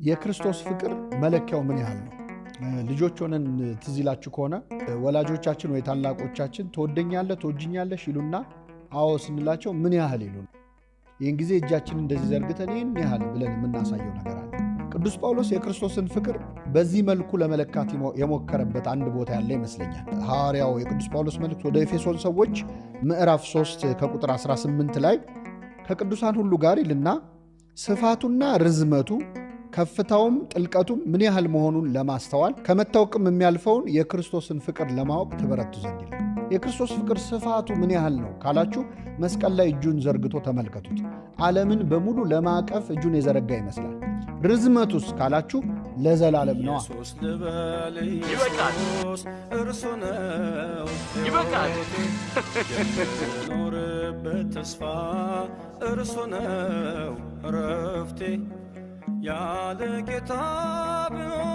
የክርስቶስ ፍቅር መለኪያው ምን ያህል ነው? ልጆች ሆነን ትዝ ይላችሁ ከሆነ ወላጆቻችን ወይ ታላቆቻችን ትወደኛለህ፣ ትወጂኛለሽ ይሉና አዎ ስንላቸው ምን ያህል ይሉን። ይህን ጊዜ እጃችንን እንደዚህ ዘርግተን ይህን ያህል ብለን የምናሳየው ነገር አለ። ቅዱስ ጳውሎስ የክርስቶስን ፍቅር በዚህ መልኩ ለመለካት የሞከረበት አንድ ቦታ ያለ ይመስለኛል። ሐዋርያው የቅዱስ ጳውሎስ መልእክት ወደ ኤፌሶን ሰዎች ምዕራፍ 3 ከቁጥር 18 ላይ ከቅዱሳን ሁሉ ጋር ይልና ስፋቱና ርዝመቱ ከፍታውም ጥልቀቱም ምን ያህል መሆኑን ለማስተዋል ከመታወቅም የሚያልፈውን የክርስቶስን ፍቅር ለማወቅ ትበረቱ ዘንድ ይላል። የክርስቶስ ፍቅር ስፋቱ ምን ያህል ነው ካላችሁ መስቀል ላይ እጁን ዘርግቶ ተመልከቱት። ዓለምን በሙሉ ለማቀፍ እጁን የዘረጋ ይመስላል። ርዝመቱስ ካላችሁ ለዘላለም ነው። ኢየሱስ ልበል ይበቃል። ኢየሱስ እርሱ ነው ይበቃል። ሕይወቴ፣ የምኖርበት ተስፋ እርሱ ነው ረፍቴ። ያለ ጌታ ብኖር